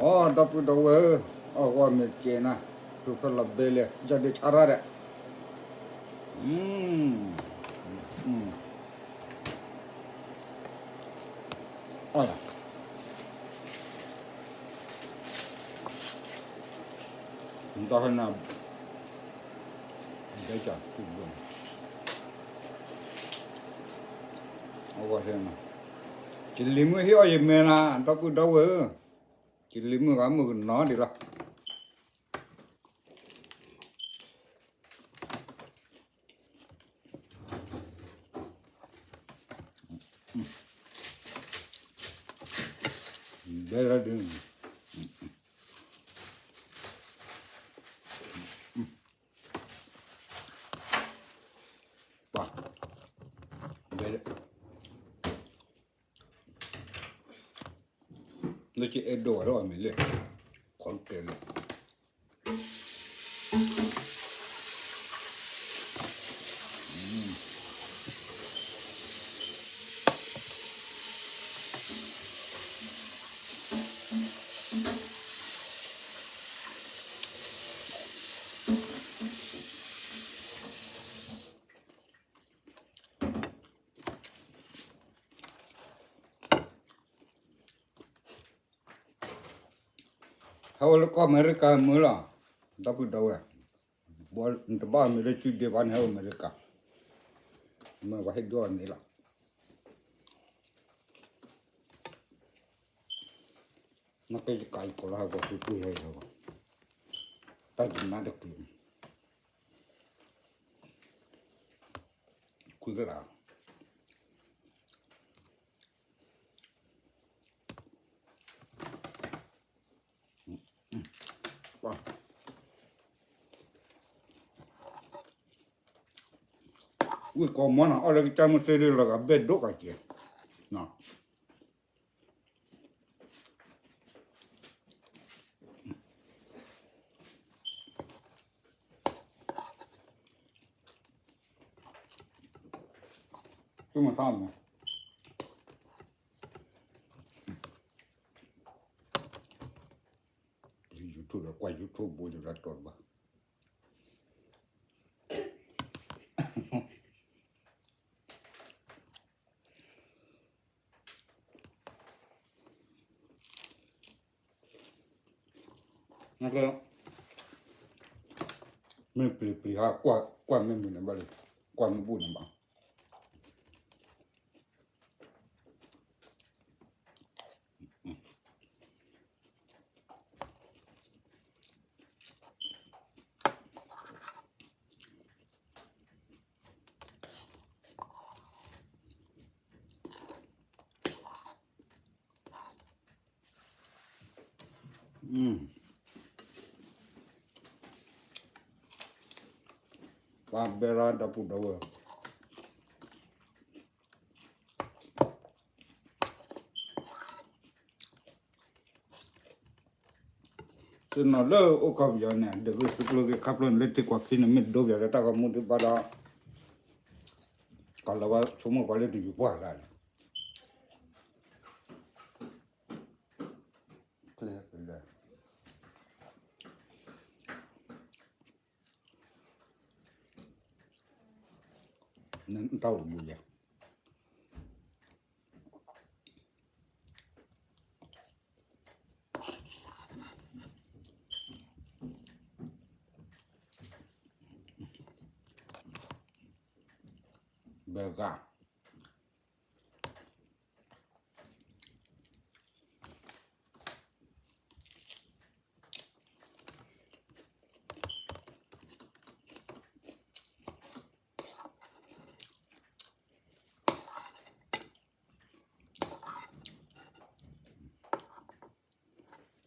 အိ ဒီပုၢ်ဒီဝဲၢ်ဧၢ, အဂီၢ်မ့ၢ်ကဲနၤ, ထုးဖဲလီၤဘဲလဲၣ်, ယီၢ်ဒ့ဆါရၣ်ဒီး, အီၣ်လီၤ, နတၢ်ဟဲနၤ, ဘဲကၠးသုးဘိ, အဂီၢ်ဟဲနၤ, ကလံၤမုၢ်ဟ့ၣ်အီၣ်ယမဲနၤ, ဒီပုၢ်ဒီဝဲၢ်ဧၢ, ကလံၤမုၢ်ဂၤမုၢ်ကနီၤဒံးလီၤ. ဘဲလီၤဒုး, ပှၤ, ဘဲလီၤ, လၢကအဲၣ်ဒိးဝဲဒၣ်အီၤမ့ၢ်လဲၣ်, ခီကဲလီၤ. ဟဲဝဲလၢကီၢ်အမဲရကၤမုၢ်လီၤ, ဒီပုၢ်ဒီဝဲၢ်, နတဘၣ်မ့ၢ်လၢစုဒ့ဘၣ်န့ၣ် ဟဲဝဲအမဲရကၤ, မ့ၢ်ပှၤဟ့ၣ်ဒိၣ်အီၤန့ၣ်လီၤ. နကယကၤယကိးလၢဟဲကီၢ်ပူၤပူၤဟဲလီၤ, တၢ်ယနါတကျိၤ, ကွံကလး ဝ့ၢ်ကီၢ်မီနၤ အီၣ်လၢကစၢ်မုၢ်သ့ၣ်ဒ်လီၤဂာ်ဘဲၣ်ဒိၣ်ကကဲ, သူၣ်မထီၣ်မး, YouTube ဒီးကွၢ် YouTube ဘိယလၢတီတဘၣ်. မ့ၢ်ပျံၤပျံၤဟါ ကွၢ်မ့ၢ်မုာ်န့ၣ်ဘၣ်လံ, ကွၢ်မ့ၢ်ဘူၣ်န့ၣ်ဘၣ်. ပှၤဘဲရၣ်ဒီပုၢ်ဒီဝဲၢ် သ့ၣ်နီၣ်လၢအိၣ်ကီၢ်ပယီၤန့ၣ် ဒုးဂ့ၢ်သုးကျိၤဂ့ၢ်ခါဖျိန့ၣ် လၢထံကွၢ်ခံန့ၣ် မ့ၢ်ဒိပယီၤလၢတၢ်ဂီၤမူဒံးဘၣ်ဒီး ကလီၤဝဲဆိကမိၣ်ပှၤလၢတယူးပှၢ်လၢ်လံ နတၢ်အိၣ်မူယၤ ဘဲဂၤ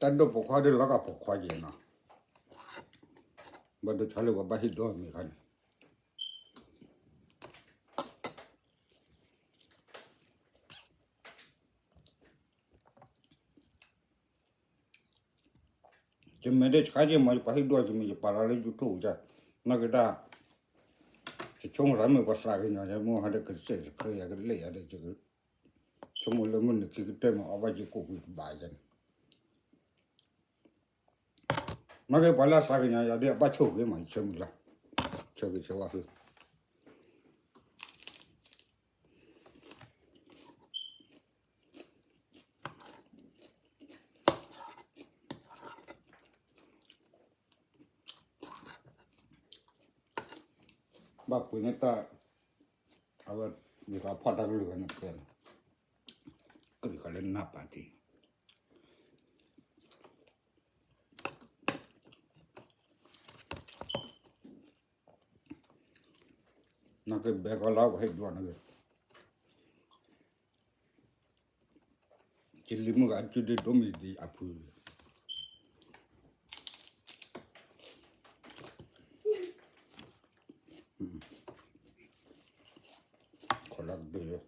တၢ်ဒိၣ်ပိာ်ခွါဒ်လီၤဂာ်ပိာ်ခွါယဲၢ်နီၤ, ဘၣ်ဒိဆါလၢပှၤဘၣ်ဟ့ၣ်ဒိၣ်မ့ၢ်ခါန့ၣ် ယမ့ၢ်ဒ်ဆါယဲၢ်မး ယပာ်ဟ့ၣ်ဒိၣ်ယမ့ၢ် ယပာ်လီၤလၢ YouTube ယၤ, နီၢ်က့ဒၣ် ယဆိကမိၣ်သးမ့ၢ်ပှၤသးကညီၤယၤ မ့ၢ်ဟဲဒီးကစဲးယချၢယၤကလဲၣ်ယၤဒီး ယဆိကမိၣ်လၢမုၢ်နံၤခံကတၢၢ်မ့ၢ်အီၣ်ဘၣ်ယကိးကွံာ်တဘၣ်ယၤန့ၣ် နာ်က့ပှၤလၢအသးကညီၤယၤဒ်အဘၣ်ဆိၣ်ဂ့ၤမး ယဆၢမုၢ်လၢ်, ဆၢဂ့ၤဆၢဝါသု ဘၣ်ပှ့ၤန့ၢ်တၢ်, အဝဲ, ယသးဖီၣ်တၢ်ကလုၢ်ဝဲန့ၣ်ဖဲန့ၣ်, ကလုၢ်ဃီလၢနၢ်ပာ်တ့ၢ် နာ်က့ဘဲကီလၢပှၤဟ့ၣ်ဒိးန့ၣ်, ယလံၤမုၢ်ဂၤအစုဒ့ဒိၣ်မံၤဒံးအဖု, ခီလၢကတၢၢ်,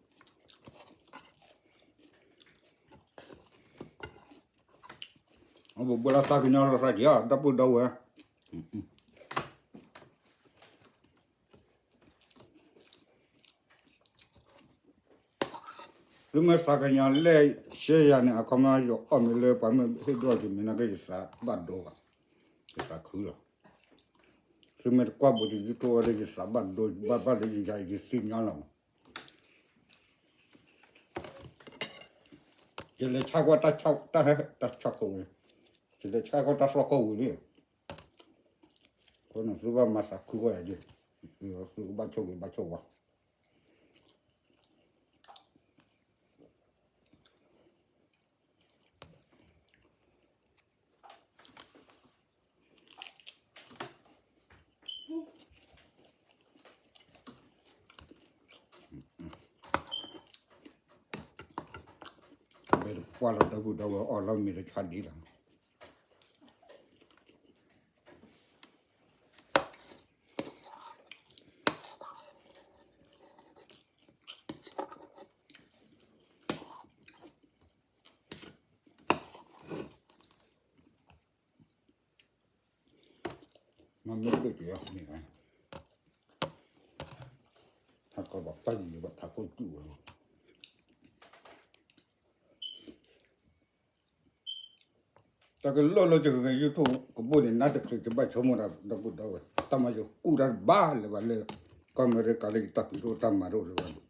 အဘိးဘိလၢသးကညီၤလီၤသးက့ၤအီၤ ဒီပုၢ်ဒီဝဲၢ် သုမ့ၢ်သးကညီၤလဲၣ်ရှဲယၤန့ၣ် အခီပညီယအီၣ်မ့ၤလၢပှၤမ့ၢ်ဟ့ၣ်ဒိၣ်က့ၤမ့ၤနာ်က့ ယသးဘၣ်ဒိဘၣ်, ယသးခုလီၤ. သုမ့ၢ်တကွၢ်ဘူးက့ၤ YouTube ဝဲဒီး ယသးဘၣ်ဒိ ဘၣ်ဘၣ်ဒီးယယၤယသ့ၣ်ညါလီၤ. ယလဲၤဆါကွၢ်တၢ်, တၢ်ဟဲတၢ်ဆီၣ်ခိၣ်ဝံၤ, ယလဲၤဆါကွၢ်တၢ်သီၣ်ခိၣ်ဝံၤန့ၣ်, အဃိန့ၣ်သုဘၣ်မၤသးခုကွၢ်ယၤဒ်, သုကဘၣ်ဆိၣ်ဂ့ၤဘၣ်ဆိၣ်ဝါ ဘဲတပှၢ်လီၤ ဒီပုၢ်ဒီဝဲၢ်အီၣ်လီၤမ့ၤတဆါဒ်လီၤ. မ့ၢ်ဒိၣ်က့ၤအီၤန့ၣ်, ဟးကီးဘၣ်ပၢ်ယံၤဘၣ်ထးခိၣ်တူၢ်ဝဲလီၤ. တၢ်ကလိၣ်လၢယကဂဲၤ YouTube ကဘိၣ်န့ၣ် နါတချုးကဘၣ်ဆိကမိၣ်တၢ် ဒီပုၢ်ဒီဝဲၢ် တၢ်မၤယကူၣ်တၢ်တဘၣ်လၢၤဘၣ်လၢ ကီၢ်အမဲရကၤလၢယတၢ်ပျံၤတအိၣ်တၢ်မၤတအိၣ်လၢၤဘၣ်န့ၣ်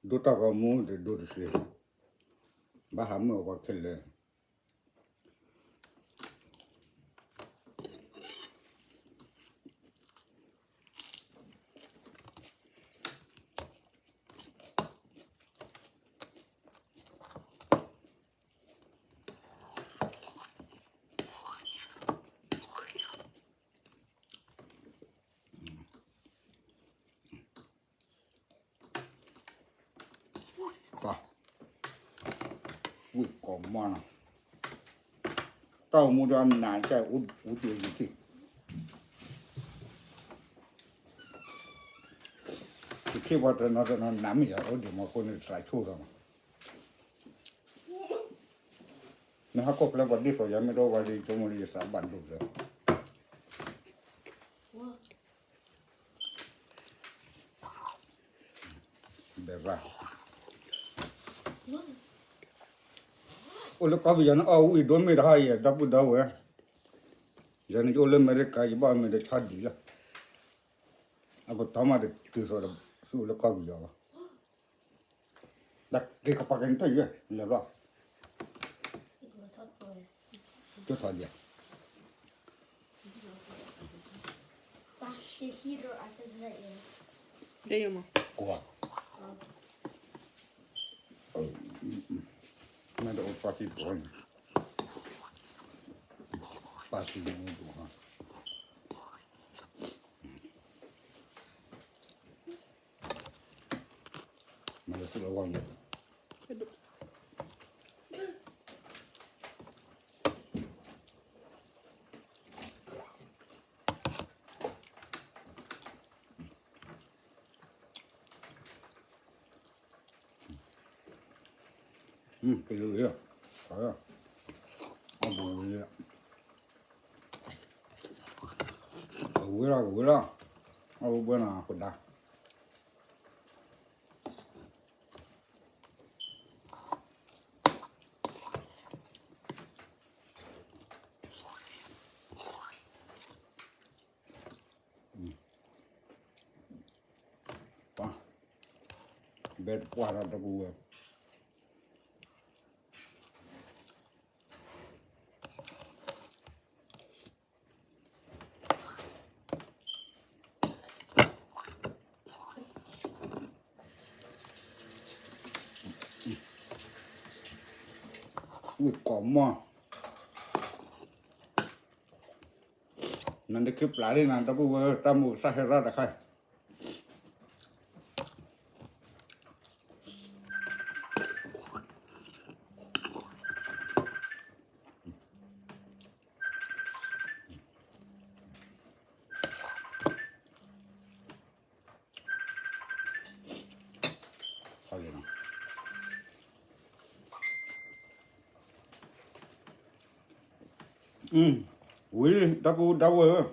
ဒိတၢ်ဂီၤမူဒီးဒိတသ့, ဘၣ်ဟးမုၢ်အဝဲခဲလၢာ် ဝံၢ်ကိးမီၢ်နီၤ, တၢ်အိၣ်မူဒီးနးကအိၣ်ဒံးယထံၣ်, ယထံၣ်ပှၤတနီၤတနီၤနးမ့ၢ်ယၤအိၣ်ဒံးမးအဃိန့ၣ် သးဆိၣ်ထီၣ်မး, နဟးခိၣ်ကျဲပှၤဒ်သိးယၤမ့ၢ်တအိၣ်ဝဲဒီး ယဆိကမိၣ်လၢယသးဘၣ်ဒိလၢ ဘဲဘၣ်, အိၣ်လၢကီၢ်ပယီၤန့ၣ် အီၣ်ဝံၣ်ဒိၣ်မ့ၢ်တဟါအံၤ ဒီပုၢ်ဒီဝဲၢ်, ယၤန့ၣ် ယအိၣ်လၢအမဲရကၤ ယဘၣ်အီၣ်မ့ၤဒီးဆါဒံးလီၤ, အပတီၢ်မးတတုၤသိးဒီး သုအိၣ်လၢကီၢ်ပယီၤဘၣ်, တၢ်က့ၤကပၤက့ၤန့ၣ်တၢ်ယဲၢ် လဲၤဘျီ ကၠိထီၣ်ဒံး, ကွၢ်, မ့ၢ်တအိၣ်ပၢ်စံးတကီးန့ၣ်, ပၢ်စံးန့ၣ်ဒိၣ်ဟါ မ့ၢ်လၢသုးလၢဝါယဲၢ်, ကလုာ်ယဲၢ်, အဘူးဝဲလၢ, ကဝဲလီၤကဝဲလီၤ, အဘူးဘှဲနၤပဒါ အ ဘဲတပှၢ်ဒီးဒီပုၢ်ဝဲၢ် ဝံၣ်ကိးမီၢ် နတခ့ပျးလံနၤ ဒီပုၢ်ဝဲၢ် တၢ်မူကစၢ်ဟဲရၣ်တခါ ဝံၤ ဒီပုၢ်ဒီဝဲၢ်ဧၢ,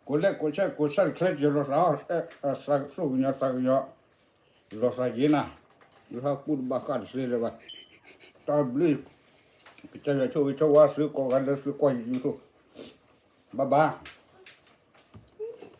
ကိးလဲၣ်ကိးဆဲးကိးဆဲးတချဲက့ၤလီၤသးအီၤ, သးကဆိၣ်ကညီသးကညီၤ, လီၤသးယ့နၤ, လၢဟီၣ်ကူၣ်တဘၣ်ဃးတသ့လၢၤဘၣ်, တၢ်ဘျုး, ကစၢ်ယွၤဆိၣ်ဂ့ၤဆိၣ်ဝါသုကိးဂၤလၢသုကွၢ်ယ YouTube, bye bye.